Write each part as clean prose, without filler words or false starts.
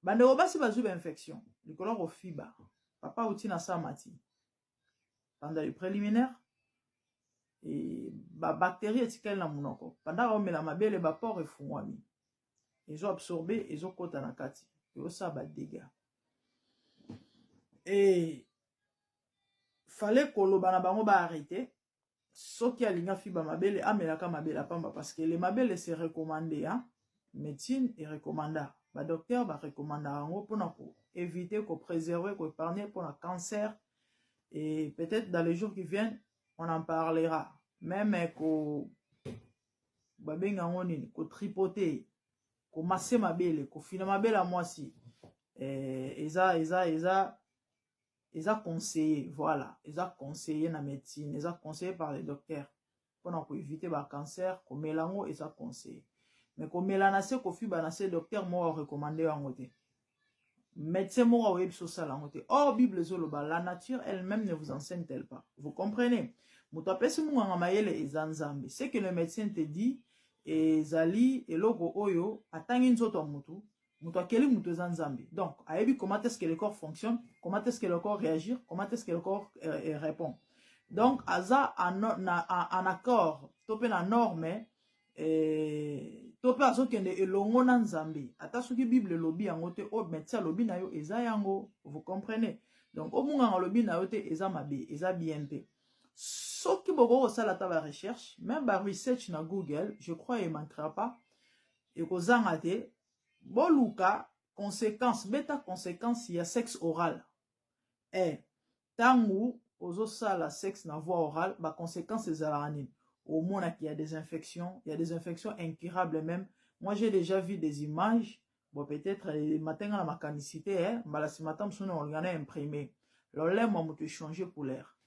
Bandeko basi bazwi ba infection likolo ya kofiba. Papa auti na samati pendant le préliminaire et ba bactéries etikali na monoko pendant omela mabele ba pores efungwami ezo absorber ezokota na kati ezosala ba dégâts et fallait koloba na bango ba arrêter. Soki alingi afiba mabele, amelaka mabele apamba, parce que le mabele, c'est recommandé, hein? Médecine erecommanda, badocteur barecommanda yango mpona koéviter, kopréserver, koépargner mpona cancer. Et peut-être dans les jours qui viennent, on en parlera même. Ko babenga yango nini, kotripoter, komasser mabele, kofina mabele ya mwasi, eza conseillé. Voilà, eza conseillé na médecine, eza conseillé par les docteurs mpona koéviter bacancer. Komela yango eza conseillé, mais komela na se, kofiba na se, docteur moko arecommande yango te, médecin moko aoyebi so osala yango te. Or Bible ezoloba: "La nature elle-même ne vous enseigne-t-elle pas?" Vous comprenez? Moto apesi monganga mayele eza Nzambe. Ce que le médecin te dit ezali eloko oyo atangi nzoto ya motu. Moto akeli moto eza Nzambe. Donc ayebi comment est-ce que le corps fonctionne, comment est-ce que le corps réagir, comment est-ce que le corps répond. Donc aza en accord to mpe na norme to mpe azokende elongo na Nzambe. Ata soki Bible elobi yango te, oyo médecin alobi na yo eza yango. Vous comprenez? Donc oyo monganga alobi na yo te eza mabe, eza bien mpe. Soki bokoki kosala ata barecherche, même baresearch na Google, je crois emanquera pas, ekozanga te. Boluka conséquence, beta conséquence ya sexe oral. Ntango ozosala sexe na voie orale, baconséquence ezalaka nini? Omonaki ya des infections, il y a des infections incurables même. Moi, j'ai déjà vu des images. Bon, peut-être matenga na makanisi te, mbala nsima ta mosusu na olinga na imprime. Lolemo ya moto echanger couleur,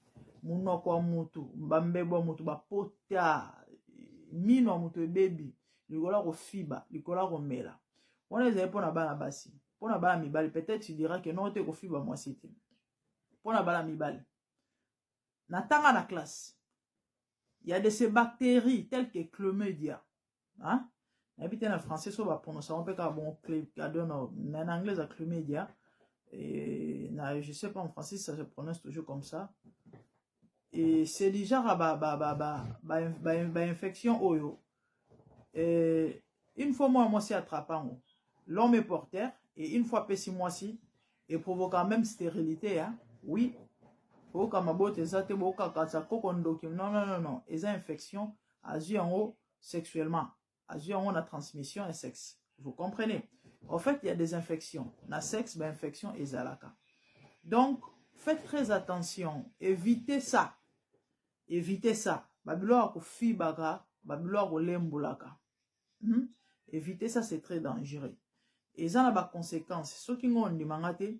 monoko ya motu, bambebo ya motu, bapota, mino ya moto ebebi likolo ya kofiba, likolo ya komela. Wana ezali mpona bana basi. Mpona bana mibali, peut-être tu diras que non te, kofiba mwasi te. Mpona bana mibali, natanga na classe, il y a de ces bactéries telles que chlamydia, hein? Nayebi te na français so baprononce yango mpe kaka bon, adono, mais en anglais eza chlamydia. Et na, je sais pas en français ça se prononce toujours comme ça. Et c'est du genre ba ba ba ba ba, ba, ba infection oyo, et une fois moi mwasi attrape yango, l'homme est porteur, et une fois apesi mwasi, eprovoka même stérilité, hein? Oui, boyoka mabota eza te, bokakatisa koko ndoki. Non, non, non, non, eza infection azwi yango sexuellement, azwi yango na transmission ya sexe. Vous comprenez? En fait, il y a des infections na sexe, bainfection ezalaka. Donc faites très attention, évitez ça, évitez ça. Babiloko ya kofibaka, babiloko ya kolembulaka, Évitez ça, c'est très dangereux, eza na baconséquence. Soki ngo ondimanga te,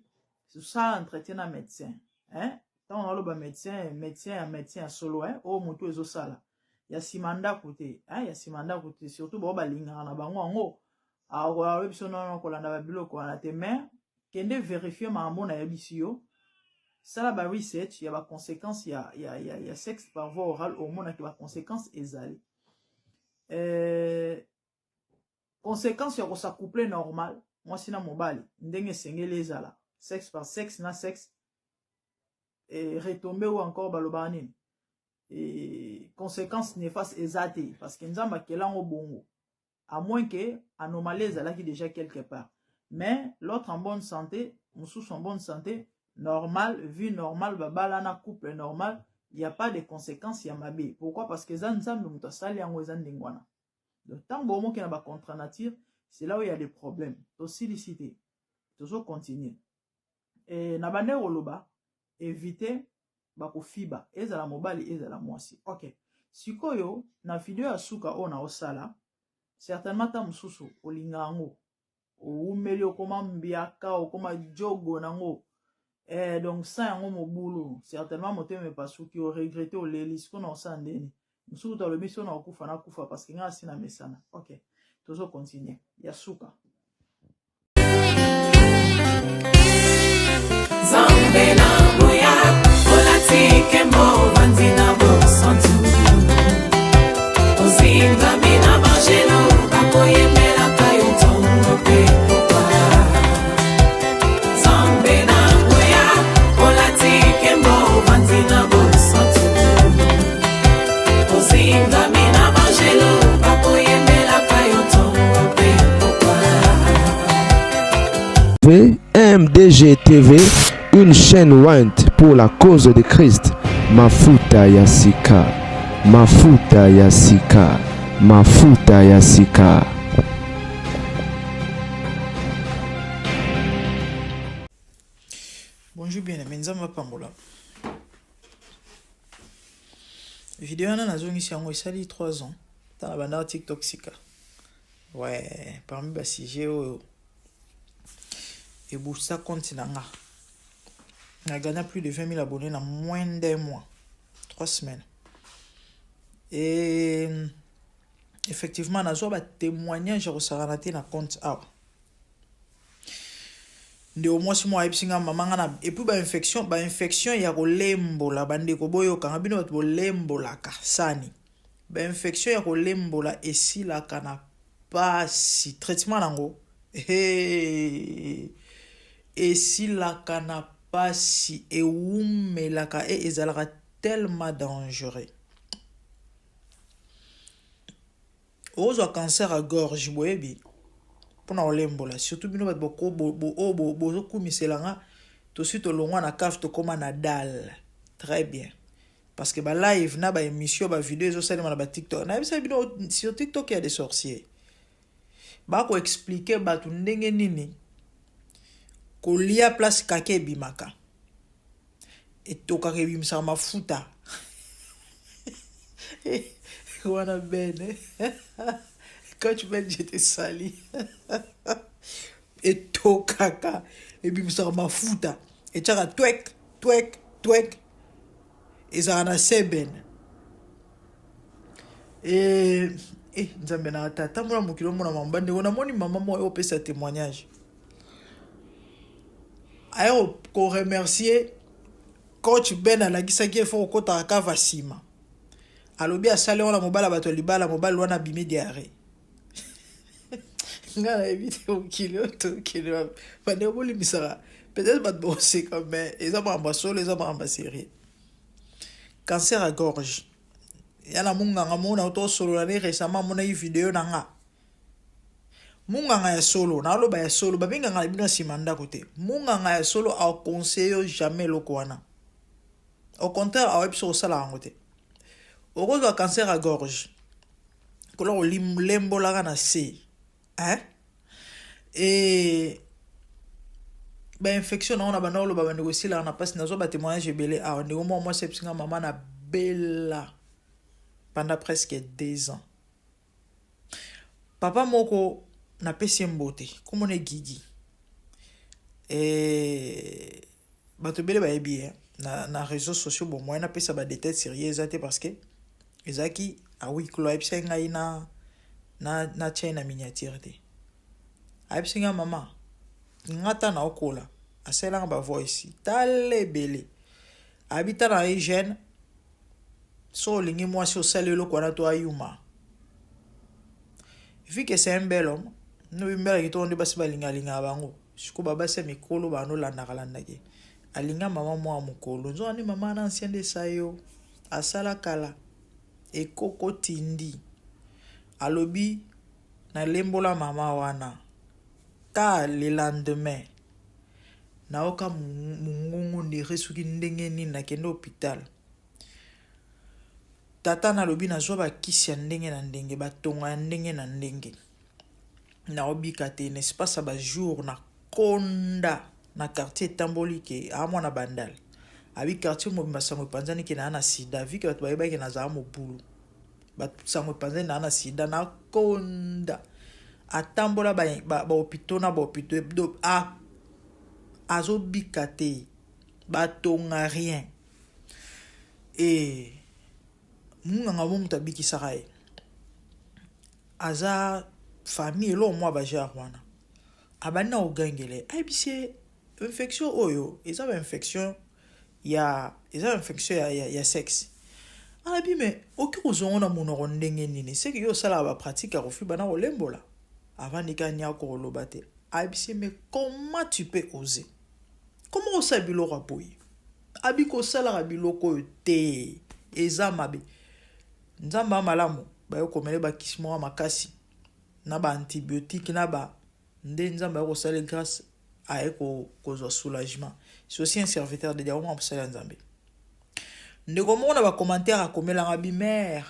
osala entretien na médecin, hein? Ntango naloba médecin, médecin ya médecin ya solo, hein? Oyo motu ezosala ya nsima ndako te, hein? Ya nsima ndako te, surtout bao balingaka na bango yango, alobi biso nono kolanda babiloko wana te. Mais kende vérifier makambo nayebisi yo, sala baresearch ya baconséquence ya sexe par voie orale, omonaki baconséquence ezali. Conséquence ya kos'accoupler normal, mwasi na mobali, ndenge esengeli ezala, sexe par sexe na sexe, retombée ou encore balobaka nini, conséquence néfaste eza te, parce que Nzambe akelango bongo, à moins que anomalie ezalaki déjà quelque part. Mais l'autre en bonne santé, mosusu en bonne santé, normal, vie normale, babalana, couple normal, il y a pas de conséquence ya mabe. Pourquoi? Parce que eza Nzambe moto asali yango, eza ndenge wana. Donc ntango bomoki na bacontra nature, c'est là où il y a des problèmes. Tosilisi te, tozocontinue. Na bande koloba, évite bakofiba, ezala mobali, ezala mwasi. Ok, sikoyo na video ya suka oyo naosala, certainement ta mosusu olinga yango, owumeli, okoma mbiaka, okoma jogo nango, donc sa yango mobulu, certainement motema epasuki, oregretter, oleli. Sikoyo na osala ndeni mosusu, talobi so na okufa, nakufa, parce que ngai asi na mesana. Ok, tozocontinue ya suka. Nzambe na nguya, olati nkembo, ovandi na bosantu, ozingami na bangelo, bakoyembelaka yo ntongo mpe pokwa. TV, MDG TV, une chaîne ointe pour la cause de Christ. Mafuta ya sika, mafuta ya sika, mafuta ya sika. Bonjour bien aimé, Nzambe apambola. Video wana nazongisi yango esali 3 ans. Tala banda TikTok sika. Ouais, parmi ba sujet oyo eboosta compte na nga. Na gagna plus de 20 000 abonnés na moins d'un mois, 3 semaines. Et effectivement nazwa ba témoignage ya kosakana te na compte awa. Ndeko mwasi moko ayebisi nga mama nga na et puis ba infection, ba infection ya kolembola bandeko boyokanga bino bato bolembolaka sani. Ba infection ya kolembola esilaka na pasi traitement nango hee esilaka na pasi ewumelaka et ezalaka tellement dangereux. Okozwa cancer ya gorge boyebi pona kolembola surtout bino bato oyo bozokumisela nga tosi tolongwa na cave tokoma na dalle très bien. Parce que ba live na ba emission ba video ezo salema na ba TikTok. Na yebisa bino sur TikTok il y a des sorciers. Ba ko expliquer batu ndenge nini kolia place kake ebimaka. Etokaka ebimisaka mafuta. Wana bene. Coach Ben je te sali. Etokaka ebimisaka mafuta. Etiaka twek twek twek. Ezalaka na seben e, e nzambe na ata tambola mokili omona mama bandeko namoni mama moko opesa témoignage aye koremercier coach Ben alakisaki ye fo kokotaka kava nsima alobi asali wana mobali ya bato ya libala mobali wana abimi diarrhée ngai nayebi te mokili oyo tokende wapi bandeko bolimbisaka peut-être bato bokoseka mais eza makambo ya solo eza makambo ya serie cancer ya gorge ya na monganga moko na tosolola ne récemment amonaki video na nga monganga ya solo naloba ya solo babenganga na bino ya nsima ndako te monganga ya solo aconseille yo jamais eloko wana au contraire aoyebi biso kosala yango te okozwa cancer ya gorge kola kolembolaka na se hein? E bainfection nango na banda koloba bandeko esilaka na mpasi nazwa batémoignage ebele awa ndeko moko mwasi ayebisi nga mama na bela pendant presque 2 ans papa moko napesi ye mbote komona egigi e bato ebele bayebi ye na réseaux sociaux bon moyen napesa badetail sérieux eza te parce que ezalaki à huis clos ayebisaki ngai na natia ye na miniature te ayebisi ngai mama nga ta na okola asalelanga bavoice tala ebele ayebi ta na ye jeune so olingi mwasi osali eloko wana to ayuma vu que c'est un bel homme nobimbelaki kitoko nde basi balingalingaka bango sikoyo babasi ya mikolo banolandaka landaki alinga mama mwa mokolo nzoka nde mama na ancien nde esayo asala kala ekoko tindi alobi nalembola mama wana ka le lendemain nayoka mongongo ndere soki ndenge nini nakende hôpital tata nalobi nazwa bakisi ya ndenge na ndenge batonga ya ndenge na ndenge naobika te na espace ya bajour na konda na quartier etamboli ke aa mwana bandal abi quartier mobimba sango epanzani ke naa na sida vu ke bato bayebaki nazala mobulu sango epanzani naa na sida nakonda atambola bahopitau na bahopitau azobika te batonga rien e munganga mo moto abikisaka ye aza famille eloko mwa bagenre wana abandi na kogangela ye ayebisi ye infection oyo eza bainfection ya eza infection ya sexe alobi me oki kozwa ngo na monoko ndenge nini seke yo osalaka bapratique ya kofiba na kolembola avandi kaka niako koloba te ayebisi ye mais comment tu peux oser comment osala biloko ya boye abi kosalaka biloko oyo te eza mabe nzambe ya malamu bayokomele bakisi moko makasi na baantibiotique na ba nde nzambe akosala grâce. Aye kozwa soulagement. C'est aussi un serviteur de Dieu, akoma mosali ya Nzambe. Ndeko moko na ba commentaire akomelanga bi mère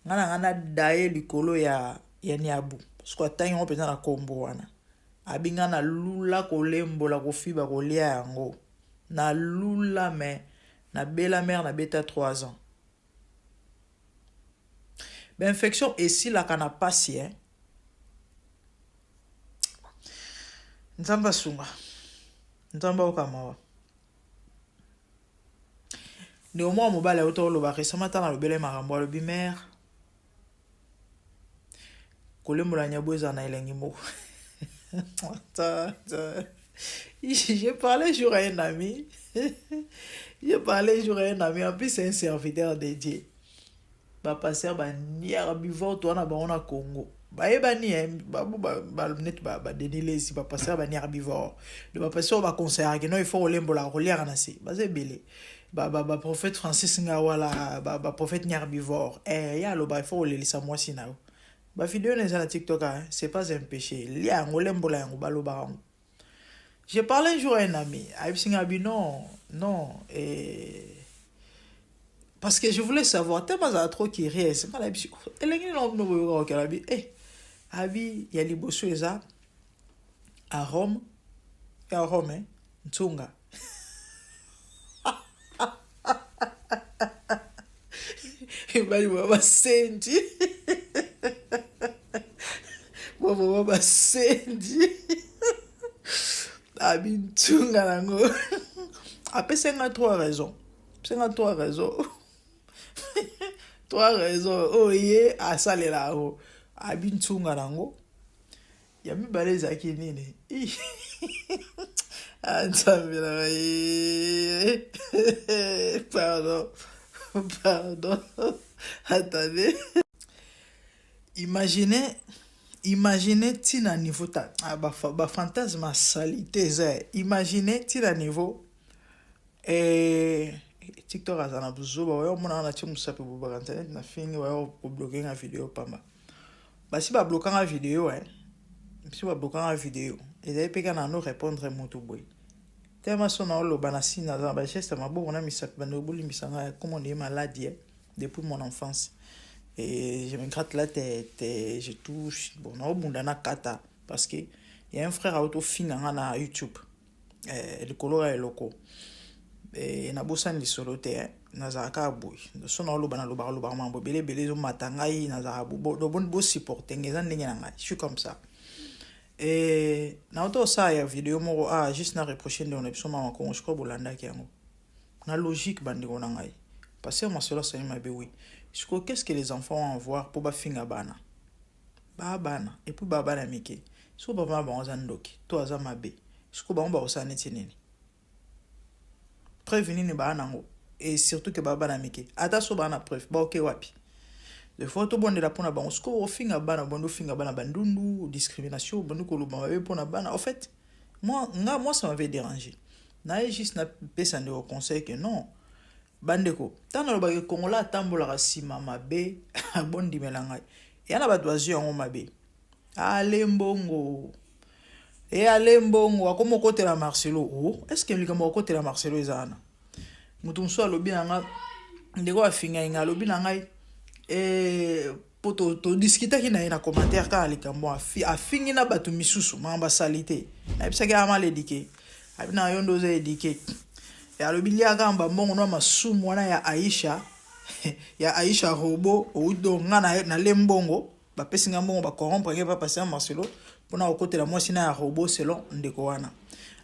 nga na nga nadaye likolo ya ya niabu soki atangi yango mpenza na nkombo wana abi nga nalula kolembola kofiba kolia yango nalula me nabela mare nabeta 3 ans bainfection esilaka na pasi eh? Nzambe asunga, Nzambe ayoka mawa. Ndeko moko mobali auta koloba récemment ntango alobela makambo alobi mare kolembola nyabo ezala na elengi moko. J'ai parlé jour à un ami. J'ai parlé jour à un ami. En plus, c'est un serviteur de Dieu. Ba pasteur ba herbivore to wana bango na Congo. Bayebani eh, neti ba Denis Lessi, ba pasteur ba herbivore. Donc ba pasteur ba conseillaka que non il faut kolembola koliaka na se. Baza ebele. Ba ba ba prophète Francis Ngawala, ba ba prophète herbivore. Eh ya aloba il faut kolelisa mwasi na yo. Ba video na eza na TikTok hein, c'est pas un péché. Lia yango lembola yango balobaka yango. J'ai parlé un jour à un ami, ayebisi nga abi non, non, et parce que je voulais savoir, tellement azala trop curieuse, nga nayebisi, elengi nini bino boyoka kokela abi, eh, abi ya liboso eza à Rome, ya Rome, eh, Ntunga. Mibali boya basenji boboba basenji abintunga nango apesi nga trois raisons apesi nga trois raisons trois raisons oyo ye asalela yango abintunga nango Ya mibale ezalaki nini? Ah, Nzambe na ngai. Pardon. Pardon. Attendez. Imaginez, imaginez tina niveau ta ah, ba, ba fantasme ya salite eza. Imaginez tina niveau eh TikTok aza na buzoba oyo omona na tie musapi bobaka internet na fingi oyo kobloke nga video pamba. Basi ba bloka nga video eh. Basi ba bloka nga video. Ezali pe kaka na no répondre mutu boye. Tellement so na oloba na si naza na ba geste ya maboko na misapi bandeko bolimbisa nga comme on est malade eh, depuis mon enfance. Et je me gratte la tête, je touche. Bon, na obunda na kata parce que il y a un frère auto finga nga na YouTube. Eh, likolo ya eloko. Eh, nabosani lisolo te eh. Nazalaka kaka boye. So naoloba nalobaka lobaka mambo ebele ebele ezomata ngai nazalaka bosupporte ngai eza ndenge na ngai. Je suis comme ça. Eh, nauta osala ya video moko ah juste na reproche ndeko na biso mama Kongo, je crois bolandaki yango. Na logique bandeko na ngai. Pasteur Marcelo asali mabe oui. Sikoyo qu'est-ce que les enfants ont à voir po bafinga bana? Ba bana et puis ba bana mike. Sikoyo papa na bango aza ndoki to aza mabe. Sikoyo bango bakosala neti nini? Preuve nini baa nango? Et surtout que ba bana mike. Ata so baa na preuve, ba oke wapi? Des fois tobondela mpona bango. Sikoyo ofinga bana, obandi ofinga bana bandundu, discrimination, obandi koloba mabe mpona bana. En fait, moi, nga, moi ça m'avait dérangé. Naye juste napesa ndeko conseil que non. Bandeko, ntango nalobaki Congolais atambolaka nsima mabe, bondimela ngai. Eya na bato bazwi yango mabe. Ale mbongo. E ale mbongo, akoma okotela Marcelo. Oh, est-ce que likambo okotela Marcelo eza wana? Moto mosusu alobi na nga, ndeko afingai ngai, alobi na ngai, eh, po todiskitaki na ye na commentaire kaka likambo afingi na bato misusu makambo asali te. Nayebisaki ya mal éduqué. Abi na yo nde oza éduqué. E alobi liaka bambongo na masumu wana ya Aisha, ya Aisha robot, outi donc nga na le mbongo. Bapesi nga mbongo ba corrompre ngai papa Pasteur Marcelo pona kokotela mwasi na ya robot selon ndeko wana.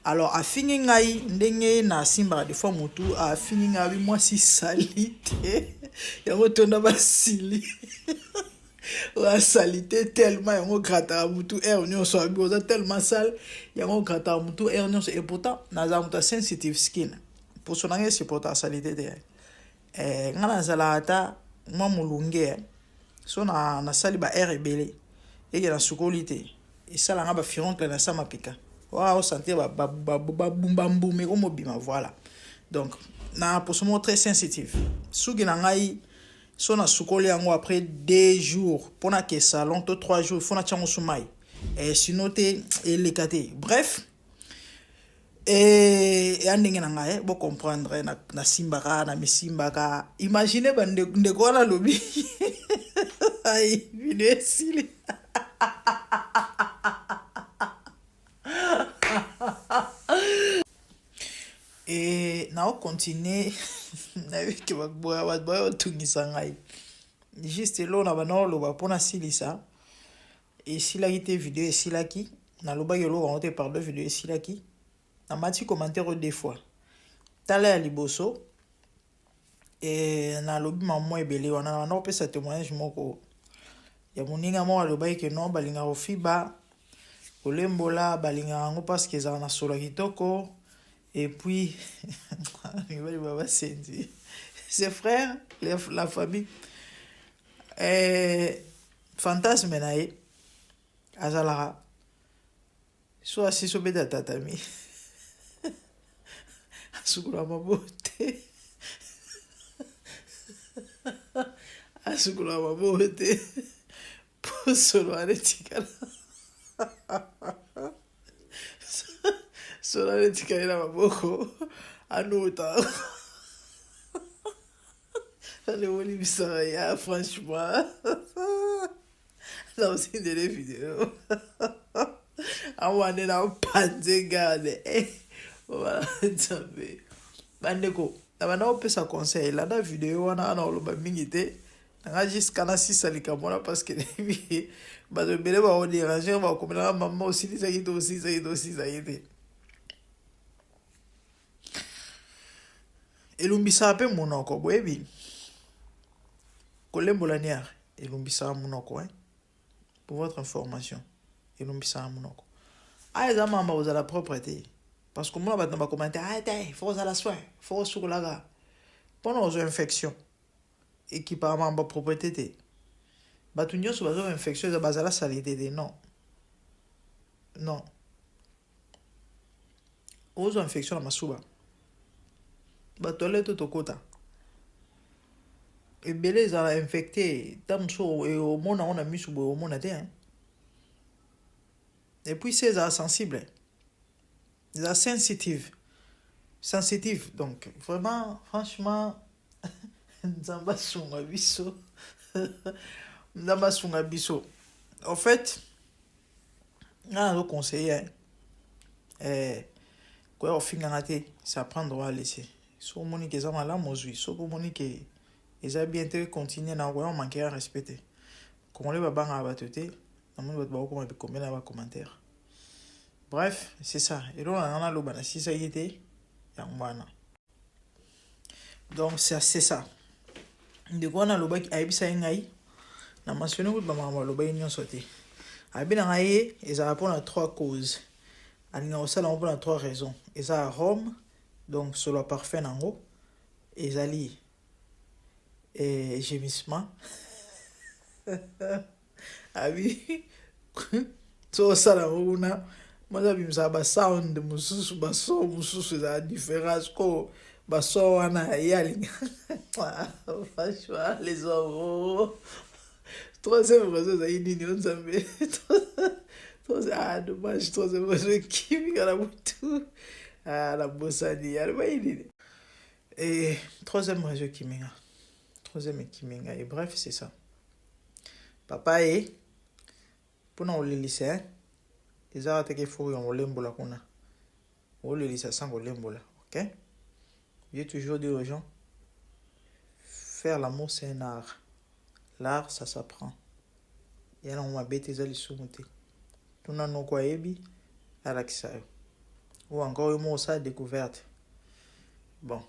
Alors afingi ngai ndenge na simbaka des fois mutu afingi ngai abi mwasi salite yango tonda basili oza salite tellement yango grataka mutu heure nyonso abi oza tellement sale yango grataka mutu heure nyonso et pourtant naza mutu ya sensitive skin poso na ngai supportaka salite te. Eh, nga nazalaka ata mwa molunge eh. So na nasali ba heure ebele eke nasukoli te esala nga ba furoncle na sa mapeka wa osentir ba ba ba ba ba mbuma ekomobima voilà. Donc na poso moko très sensitive suki na ngai so nasukoli yango après 2 jours mpona ke salon to 3 jours il faut natia yango su mai eh, sinon te eleka te. Bref. Eh, ya ndenge na ngai eh, bo comprendre eh, nasimbaka na misimbaka imagine bandeko wana alobi ai video esili. E naokontinue, nayebi ke bato baya kotungisa ngai. Juste eloko na banda koloba mpo nasilisa esilaki te, video esilaki, nalobaki eloko yango te, pardon, video esilaki. Namati commentaire oyo deux fois. Tala ya liboso, e, nalobi mamwa ebele wana, na banda kopesa témoignage moko ya moninga moko alobaki ke non, balingaka kofiba kolembola, balingaka yango parce que ezalaka na solo ya kitoko. Et puis mibali ba basenzi, ses frères, la famille, eh, fantasme na ye azalaka so asisi obeta tatami, asukola maboko te, asukola maboko te mpo solo wana etikala, solo wana etikali na maboko, anuta alewolibisaka ya. Franchement, naosindele video awa nde napanze garde Nzambe. Bandeko, na banda kopesa conseil, landa video wana. Ana oloba mingi te nanga, jusqu'à nasisa likambo wana, parce que nayebi bato ebele bakodéranger, bakomelaka mama osilisaki te, osilisaki te, osilisaki te. Elumbisaka mpe monoko, boyebi kolembola niare elumbisaka monoko, hein? Pour votre information, elumbisaka monoko. Aya eza mamba kozala propre te, parce que omona bato na bacommentaire: ah te, faut kozala soin, faut kosukolaka mpona kozwa infection. Ekipaka mamba propreté te. Bato nyonso bazwa infection eza bazala saleté te? Non, non. Ozwa infection na masuba, batoilette oyo tokota ebele ezala infecté. Ta mosusu omona yango na misu boye, omona te, hein? Et puis se ezala sensible, eza sensitive, sensitive. Donc vraiment, franchement, Nzambe asunga biso, Nzambe asunga biso. En fait, nga nazoconseiller, eh, koya kofinganga te, c'est apprendre à laisser. So omoni ke eza malamu, ozwi. Soki omoni ke eza bien te, continue na koya omanke ya respect te. Congolais babangaka bato te. Namoni bato bakokoma bikombe na bacommentaire. Bref, c'est ça. Eloko na nga naloba, nasisaki te, yango wana. Donc c'est ça. Ndeko wana alobaki, ayebisaki ngai na mentionne kutu bamakambo alobaki nyonso te. Ayebi na ngai ye ezalaka mpona trois causes, alingaka kosala yango mpona trois raisons. Eza arôme, donc solo ya parfum nango, ezali gémissement. Abi so osala yango kuna, mwasi abimisaka basound mosusu, bason mosusu ezala différence ko bason wana ye alinga. Franchement, les hommes. Troisième raison ezali nini? O Nzambe, ah dommage, troisième raison ekimi kala motu. Ah, nabosani alobaki nini. Et troisième raison ekimi nga, troisième ekimi ngai. Et bref, c'est ça, papa. Ye mpona kolelisa ezaka teke fo ya kolembola kuna, olelisa sans kolembola. Ok, j'ai toujours dit aux gens: faire l'amour, c'est un art. L'art, ça s'apprend. Ya nango mabe te, eza lisumu te. Tuna noko ayebi, alakisa yo, ou encore yo moko osala découverte. Bon,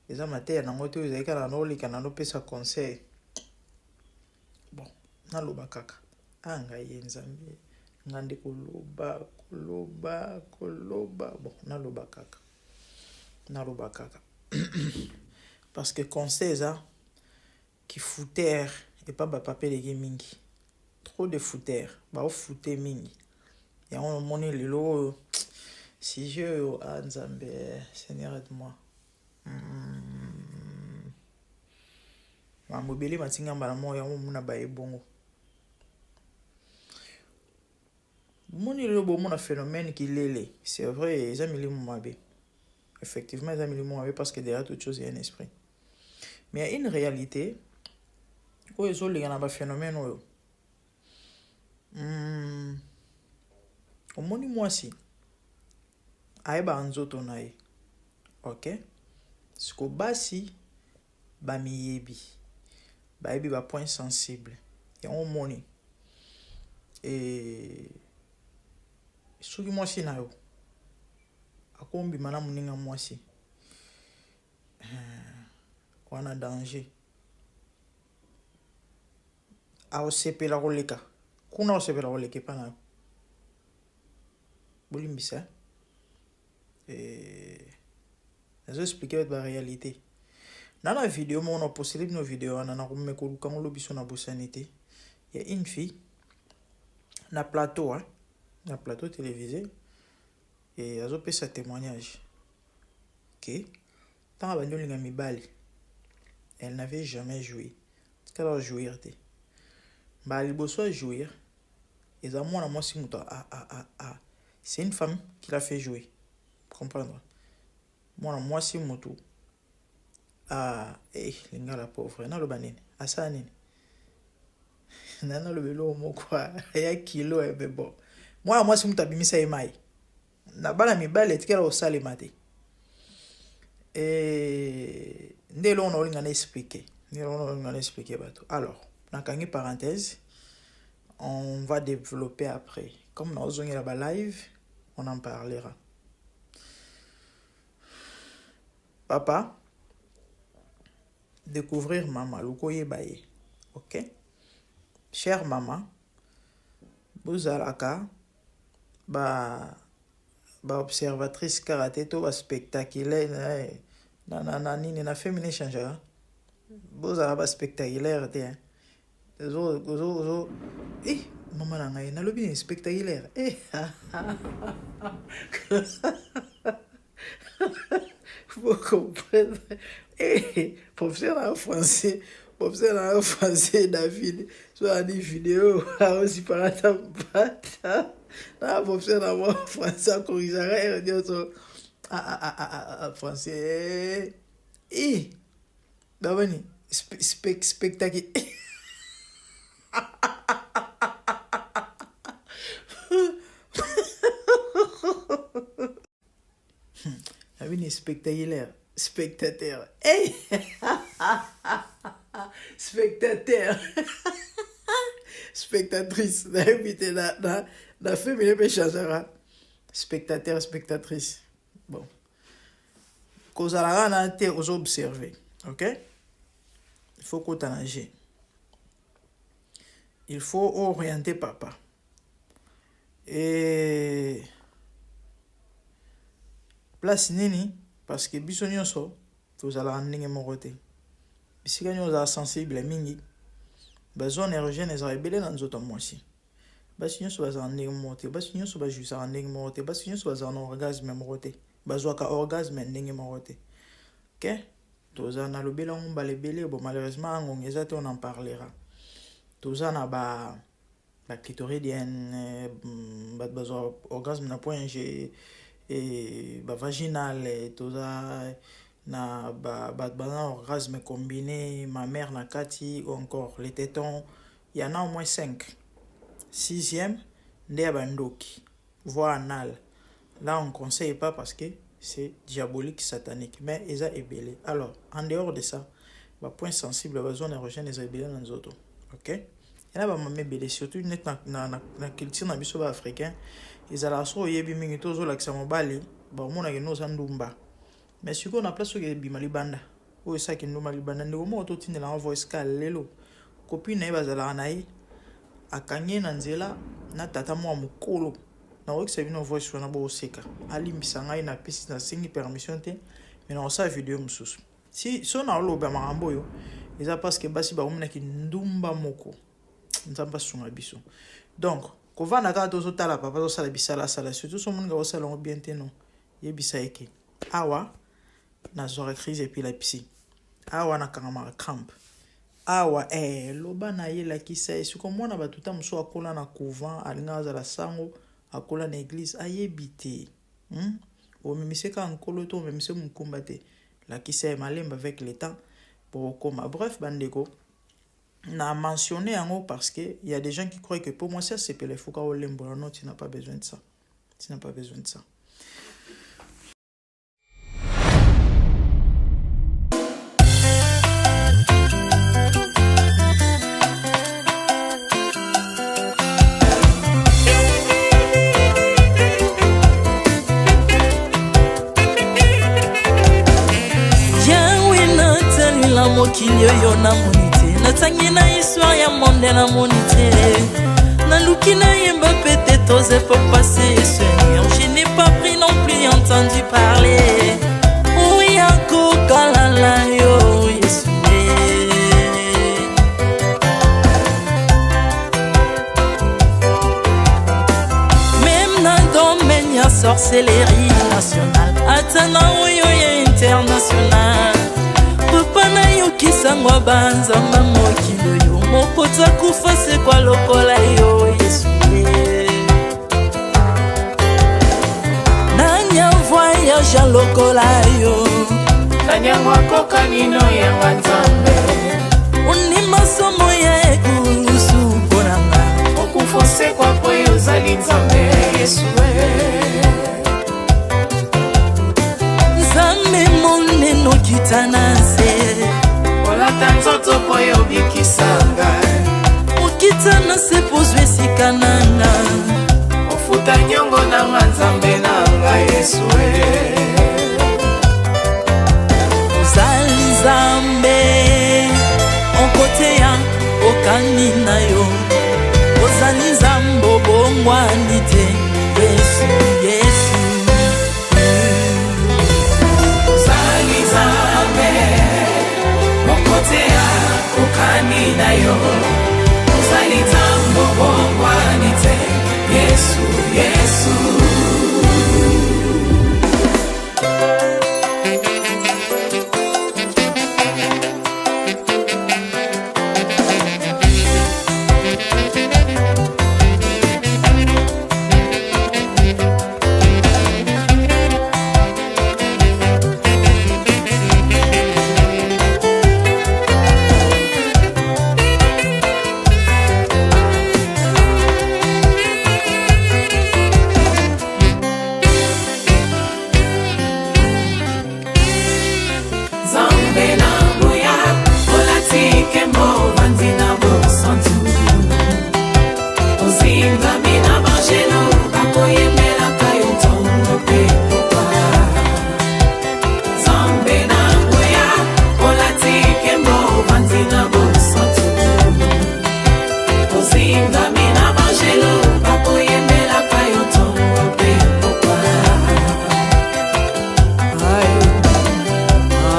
eza mateya nango te, oyo ezali kaka na oleka na nopesa conseil. Bon, naloba kaka a ngai ye Nzambe nga nde koloba, koloba, koloba. Bon, naloba kaka, naloba kaka, parce que conseil eza kifutere epa bapapa eleki mingi. Trop de foutere, baofute mingi. Yango nomoni lelo oyo sujet oyo. A Nzambe, Seigneur, aide moi. Makambo ebele matinga mbala moko, yango omona baye bongo. Bomoni lelo bomona phénomène kilele. C'est vrai, eza milimo mabe. Effectivement, eza milimo mabe parce que derrière toute chose, il y a un esprit. Mais il y a une réalité oyo ezolinga na baphénomène oyo. Omoni mwasi ayebaka nzoto na ye. Ok? Siko basi bamiyebi. Bayebi ba point sensible. Yango omoni. E soki mwasi na yo akombima na moninga mwasi wana danger. Aosepela koleka kuna, osepela koleka epa na yo. Bolimbisa, nazo expliquer bato baréalité. Na video moko napostele bino video wana, nakomeka koluka ngo lobi so nabosani te, ya une fille na plateau, hein, na plateau télévisé, e azopesa témoignage ke ntango abandi olinga mibali, elle n'avait jamais joui, tikala jouir te. Mbala liboso ajouir eza mwana mwasi moto a, c'est une femme qui l'a fait jouer, comprendre, mwana mwasi motu a eh, lingala pauvre, naloba nini, asala nini, na naloba eloko moko ya kilo, mais bon, mwana mwasi moto abimisa ye mai na bana mibali, etikala kosalema te. E, nde eloko na olinga na expliquer, nde eloko na olinga na expliquer bato. Alors nakangi parenthèse, on va développer après. Comme naozongela ba live, on en parlera. Papa, découvrir mama, luka oyeba ye. Ok, chère mama, bozalaka ba baobservatrice kaka te to baspectaculaire na nini na féminin changeaka. Bozala baspectaculaire te. Ozo eh, mama na ngai, nalobi nini? Spectaculaire, eh. Faut comprendre, eh, professeur na français, professeur na français David, so ani video aosipaka ta mpata na professeur na mwa français akorisaka ere nyonso. Ah, ah, ah, ah, français, eh, babani spectacle. Nabini spectaculaire, spectateur, hey! Spectateur, spectatrice, nayebi te, na féminin mpe changeaka, spectateur, spectatrice. Bon, kozala wana te, ozo observer. Ok, il faut kota na g, il faut orienter papa. E place nini? Parce que biso nyonso tozalaka ndenge moko te. Bisika nyonso ozala sensible mingi, bazone érogène ezala ebele na nzoto ya mwasi. Basi nyonso bazala ndenge moko te, basi nyonso bajouissaka ndenge moko te, basi nyonso bazala na orgasme moko te, bazwaka orgasme ndenge moko te. Ok, toza, nalobeli yango mbala ebele. Bon, malheureusement angonga eza te, on en parlera. Toza na ba baclitoridienne, bato bazwa orgasme na point G, e bavaginale, toza na bato baza na orgasme combiné, mammaire na kati, ou encore les tétons. Il y en a au moins 5. Sixième nde ya bandoki, voie anale. Là, on conseille pas parce que c'est diabolique, satanique, mais eza ebele. Alors, en dehors de ça, bapoint sensible, bazone érogène eza ebele na nzoto. Ok, ena bamama ebele, surtout net na culture na biso baafricain, ezalaka soki oyebi mingi to ozolakisa mobali, baomonaka eno oza ndumba. Mais sikoyo na place oyo ebima libanda, oyo esalaki ndumba libanda, ndeko moko totindelanga voice call lelo, copine na ye bazalaka na ye, akangi ye na nzela na tata mwa mokolo. Nakoyokisa bino voice wana, boseka. Alimbisa ngai, napesi, nasengi permission te, mais nakosala video mosusu. Si so naoloba makambo oyo, eza parce que basi bakominaki ndumba moko. Nzambe asunga biso. Donc kovanda kaka tozotala papa azosala bisalasala, surtout so moninga osala yango bien te, non, yebisa ye ke awa nazwaka crise épilepsie, awa nakangamaka crampe awa. Eh, loba na ye, lakisa ye. Siko mwana bato ta mosusu akola na couvent, alingaka azala sango. Akola na eglise ayebi te. Hum? Omemise kaka nkolo to omemise mokumba te. Lakisa ye malembe avec le temps bokokoma. Bref bandeko, na mentionner yango parce que il y a des gens qui croient que pour mwasi asepela il faut ka olembola. Non, tu n'as pas besoin de ça. Tu n'as pas besoin de ça. Yawe natalela mokili oyo namoni te natangi na histoire ya monde namoni te naluki nayemba peut-être aux efforts passés Seigneur je n'ai pas pris non plus entendu parler oya kokalala yo Yesu Même na domaine ya sorcellerie nationale ata na oyo ya international papa nayokisango banzamba mokili oyo mokoti akufa sekwa lokola yo Yesu nani avoyage lokola yo nani yango akokani no yanga nzambe ondima somo ya ekulusu mpo na nga okufa osekwa po yo ozali nzambe Yesu Nzambe monene okita na nse olata nzoto po yo obikisa ngai okita na nse po ozwa esika na nga ofuta nyongo na nga nzambe na ngai Yesu ozali nzambe okoteya okani na yo ozali nzambe obongwani te Yesu Yesu ozali nzambe okoteya okani na yo ozali nzambe obongwani te Yesu Yesu Nzambe na nguya olati nkembo ovandi na bosantu ozingami na bangelo bakoyembelaka yo ntongo mpe pokwa Nzambe na nguya olati nkembo ovandi na bosantu ozingami na bangelo bakoyembelaka yo ntongo mpe pokwa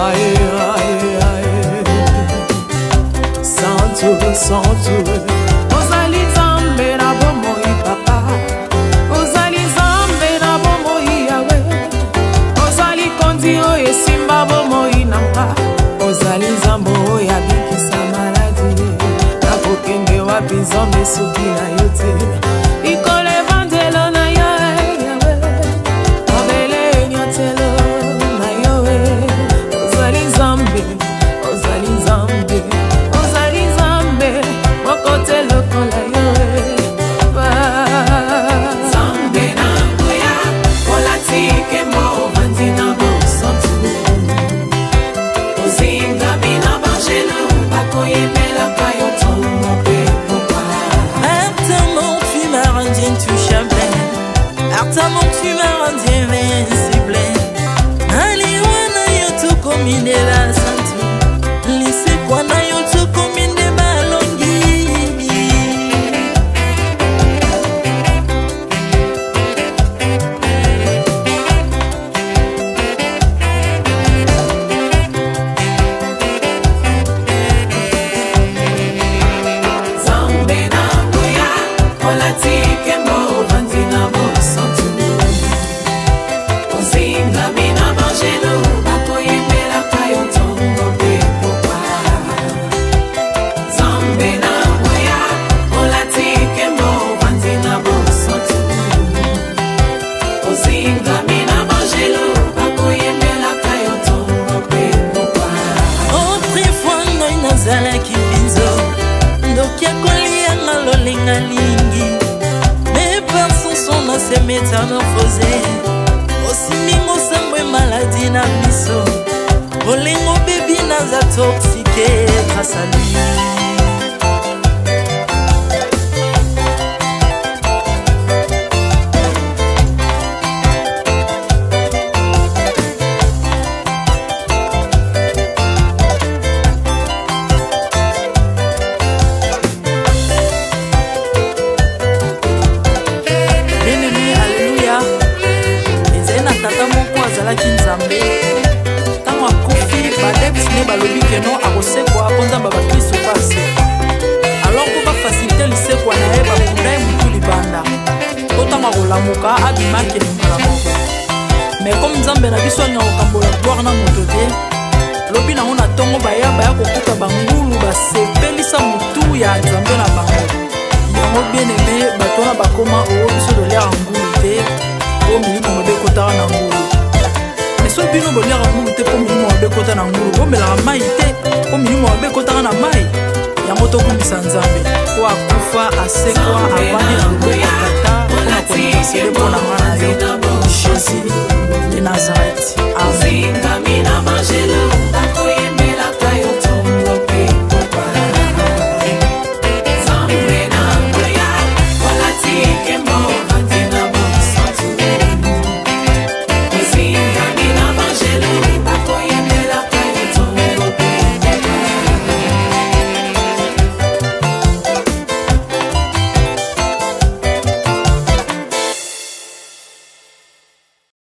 Aïe, aïe, aïe. Santu, santu. Ozali nzambe na bomoi papa ozali nzambe na bomoi yawe ozali kondi oyo esimba bomoi na nga ozali nzambe oyo abikisa maladi nakokende wapi nzambe soki na yo te likolo evandelo na yo yawe mabele enyatelo na yo ozali nzambe ozali nzambe ozali nzambe moko te lokola yo Nzambe na nguya olati nkembo ovandi na bosantu ozingami na bangelo bakoyembelaka yo ntongo mpe pokwa Ata Ozingami na bangelu bakoyembelaka yo ntongo mpe pokwa. Autrefois ngai nazalaki mbinzo, ndoki akolianga lolenga lingi, mais par son son na se métamorphose, osimingo sambwe maladi na miso, bolingo bebi naza toxique grâce à lui. Bien-aimé, alleluya. Ezali na tata moko azalaki Nzambe. Ntango akufi, baadepte ne balobi keno akosekwa mpo Nzambe ya bakristo mpe asekwa. Alors mpo bafacilite lisekwa na ye, bakunda ye motu libanda mpo ntango akolamuka abima akende mbala moko. Mais comme Nzambe na biso alinga kokambola gloire na moto te, lobi nango na ntongo baya baya kokuta bangulu basepelisa motu ya Nzambe na bango. Yango bien-aimé, bato wana bakoma oo biso toliaka ngulu te mpo milimo mabe ekotaka na ngulu. Mais soki bino boliaka ngulu te mpo milimo mabe ekota na ngulu, bomelaka mai te mpo milimo mabe ekotaka na mai. Yango tokumbisa Nzambe po akufa, asekwa, avandi na loboko ya Tata mpona kointercede mpo na nga na yo. Jésus.